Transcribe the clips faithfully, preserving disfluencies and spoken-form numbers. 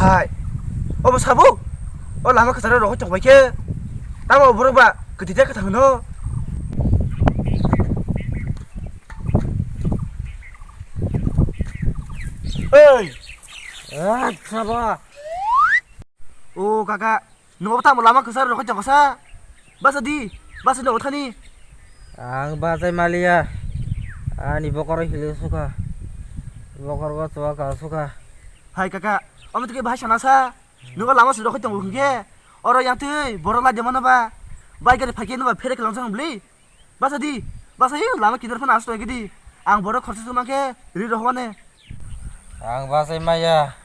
Hai. Obo sabo? O lama kwcharo rokoi tongbai khe. Tamo borok ba kwtwi de kwthang no. Oi. Ah, sabo. O kaka, nobo tamo lama kwcharo rokoi tongsa. Basa di, basa di nobo thani. Ang bachai maliya. Ani bokoro hili suka. Bokoro go chuwa ka suka. Hai kaka, omo tike bahai sana sa. Nugo lama siro khoi tongo hwnkhe. Oro yang twi borok lai de mano ba. Bai gari phai khe no ba phere kwlang sang bli. Basa di, basa hi lama kinar phano asto gidi. Ang borok khorsa suma khe ri rohwane. Ang bachai maya.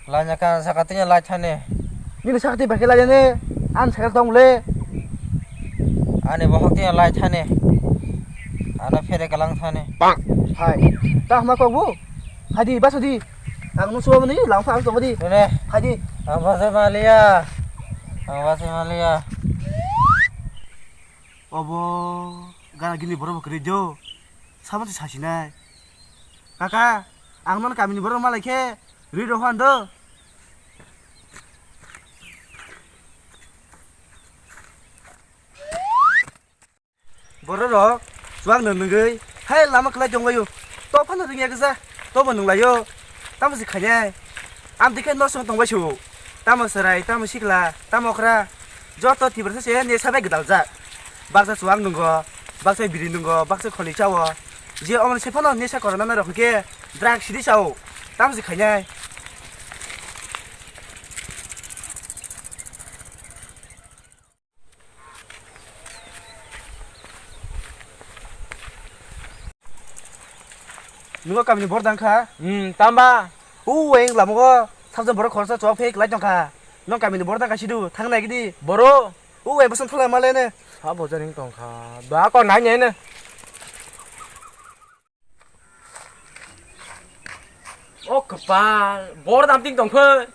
Lai nya kan saka twi lai thane. Nini saka twi bai khe lai ne. An saka tong le. Ani bohok twi lai thane. Ana phere kwlang thane. Hai, ta hma kok bu? Hai di, basa di. Ang nu suwa mani lang phang tong di. Nene. Hai di. Ang bachai maliya. Ang bachai maliya. Obo gana gini borok bo kwrwi do. Sama se sasinai. Kaka, ang non kamini borok malai khe ri rohwan do. Borok rok, chuwak no nungwi, hai lama kwlai tonglaio. To phano rwngya kisa, to bo nunglaio. Tamo se khainai. Am dikhe no song tongbai su. Tamo serai, tamo sikla, tamo okra. Joto tibrasa se nesa bai gwdaljak. Baksa chuwak nungo, baksa biri nungo, baksa khoni chao. Je omoni se phano nesa korona na rok hwnkhe drug sidi chao. Tamo se khainai. Nungo kamini borok dang kha? Hmm, tamba. U weng lamungo sabjak borok khoroksa chok phek lai tong kha. Nong kamini borok dang kha sidu, thang nai gidi. Boro. U weng bosong thala male ne. Sa boja ning tong kha. Ba ko nai ne ne. O kwpal, bor dam ting tong phai.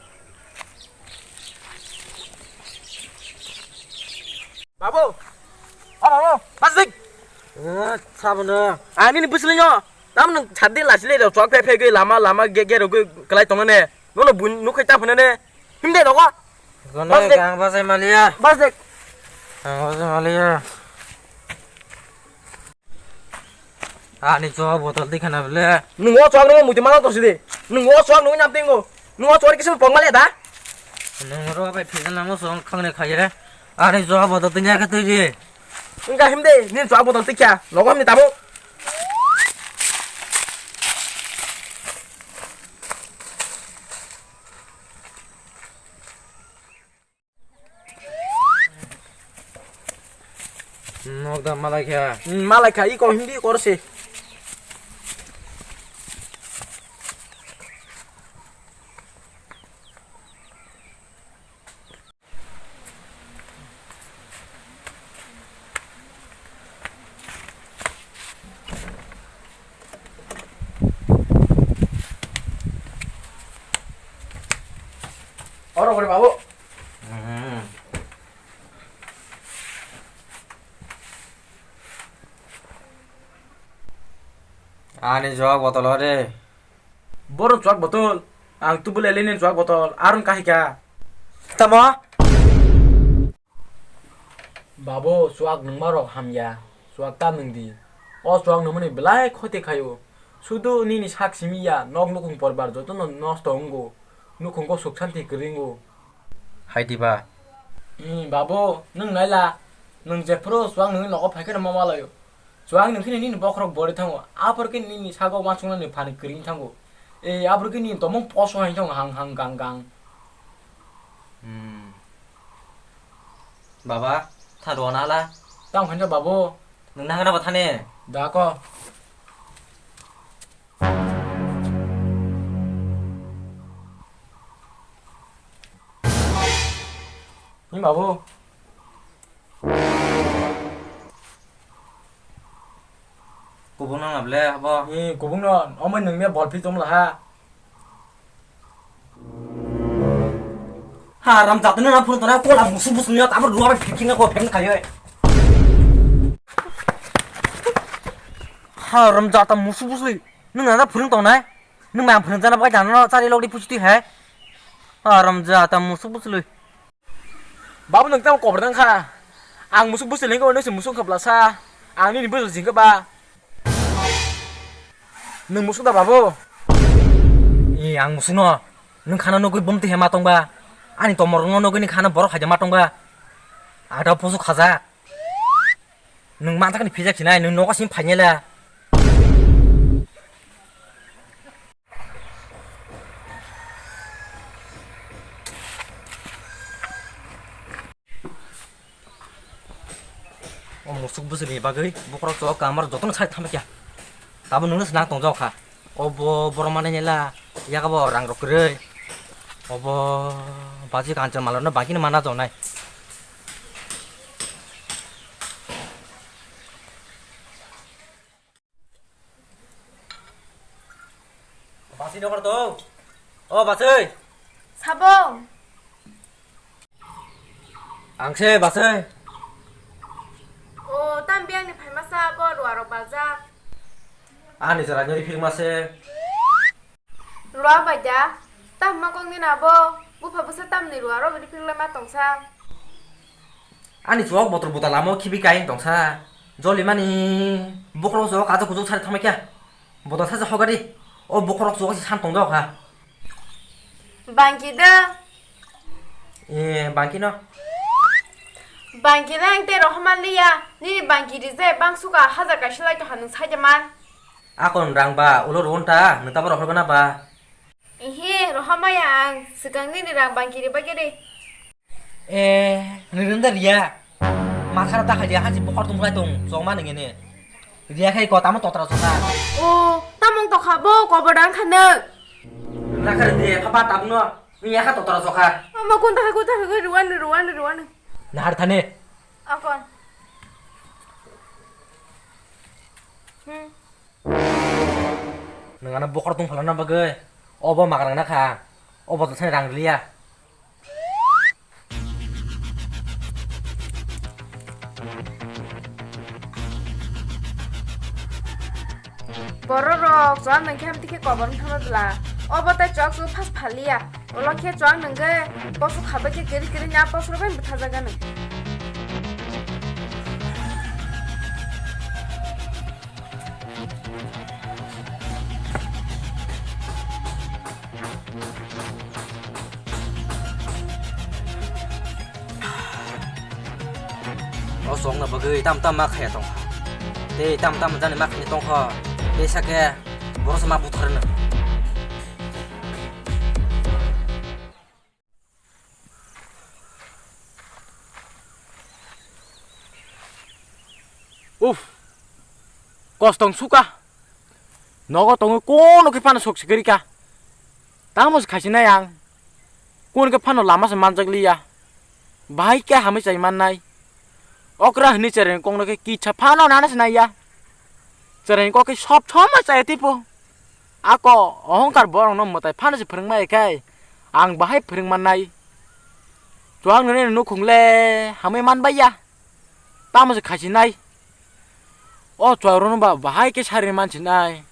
Babu, o babu, basik. Eh, sabono. Ani ni bislingo. Tam nung chadde lasile do chok phe phe gwi lama lama ge ge rogwi kwlai tongna ne. Nono bun nukhai ta phone ne. Himde dogo. Kono Bas dek. Ang bachai maliya. Bas dek. Ang bachai maliya. Ani chuwa botol di khana bele. Nung o chuwa nung muti mana to sidi. Nung o chuwa nung nam tingo. Nung o chuwa kisu pong maliya da. Nung ro bai phisa namo song khangne khaye. Ani chuwa botol di nya ka twi di. Engka himde, nin chuwa botol tikya. Logo himni tamo. Nok da malai kha. Hmm, malai kha, iko hindi korse. Oro gore babu. Ani jawab botol ore. Boro chuak botol, ang tubule linen chuak botol, aron kahika. Tamo? Babo, chuak nungma rok hamya, chuak ta nungdi. O chuak nungmani belai khoti khayo. Sudu nini sak simi ya, nok nukhung porbar jotono nosto wngo. Nukhungo suk santi kwrwi wngo. Hai diba? Hmm, babo, nwng naila, nwng jephuru chuak nungni nogo phaikheno ma malayo. Chuak nungkhini nini bokhorok bori thango, aphuru khe nini sago uansuknani phan kwrwi thango. E, aphuru khe nini tomung poso hai thango hang hang gang gang. Hmm. Baba, tha rwna ala. Tamo khaina babo. Nwng nang nabo thani. Da ko. Ni babo. Kubun nang able abo. Ni kubun no, omo nwng me bol phi tong la ha. Haram jatni na phun tara kola musu musu ya tabur dua bai phikina ko pheng kayo. Haram jata musu musu. Nwng na phun tong nai. Nwng ma phun jana bai jana chari logdi pusti hai. Haram ja ta musuk buslui. Babu, nwng tamo kobor dang kha? Ang musuk buslui hwnkhe, nwng se musuk kha blasa. Ang nini bwswk jing kha ba? Nwng musuk da, babu? Ee, ang musuk no. Nwng khana nugwi bumti he ma tong ba? Ani tomor no nugwi ni khana borok hai ma tong ba? Ada pusu khaja. Nwng manthakni phijak sinai, nwng nogo simi phainela. O musuk bwswkni bagwi bokhorok chok kamar jotono sai thamkya. Tabuk nwngno swnam tongjak kha. Obo borok manwi nela, yakabo rang rok kwrwi. Obo baji kanchwlma lorno bagino mana tongnai. Basui nokar tong. O basui. Sabo. Ang se basui. O, tam biyang ni phaima sa abo ruwa rok baljak. Ani jora nyori phirma se. Ruwa bai da. Tam ma kong ni na bo. Bupha bwsa tam ni ruwa rok ri phirlai ma tong sa. Ani chuwak botor boda lama o khibi kai tong sa. Joli mani bokhorok chuwak kajak kuchuk sari thangma kya. Boda saja hogari. O bokhorok chuwak si san tong jao kha. Bangki da. E, bangki no. Bangki na ang te rohoma liya. Nini bangki ri je bang suka hajar kaisa lai to hanung sai de man. Akon rang ba ulo ron ta nung ta ba rohor gana ba. Ehe, rohoma ya ang. Swkang nini rang bangki ri bagiri. Eh, nirung da riya. Mathara ta khaidi hansi bokhor tong lai tong, chongma nungini. Riya khai ko tamo totra sota. O, tamung tokha bo, kobor dang khana. Nakar de, papa tabno. Ni yakha totra sokha. Mama kun ta khai, kun ta khai, ruwan, ruwan, ruwan. Nahar thane. Akon. Hmm. Nung ano bokhor tong phalana bagwi. Obo magrang na kha. Obo to sai rang liya. Borok rok, chuwak nang khe hamtwi khe kobor wng thangma bwla. Obo tei chuwak chu phas phaliya. Ulo khe chuwak nang khe poso khabai khe kiri kiri nya poso rok bai bwtha jaga nang. O chwngno bagwi tam tam ma khaya tongkha. Tei tam tam jani ma khaya tongkha. Tei sakhe borok se ma butharno. Uf, kostong suka. Nogo tongwi kono khe phano sok sikarika. Tamo se khaisinai ang. Kon khe phano lama se manjak liya. Bahai khe hamwi chai mannai. Okra hwnwi chwraini kokno khe kisa phano nana se naiya. Chwraini kok khe sob somoi chaya tipo. Ako ohongkar borokno mwtai phano se phwrwngmaya khe ang bahai phwrwng mannai. Chuwak nini nukhung le hamwi manbaiya. Tamo se khaisinai. O chuwak rokno ba bahai khe sari mansinai.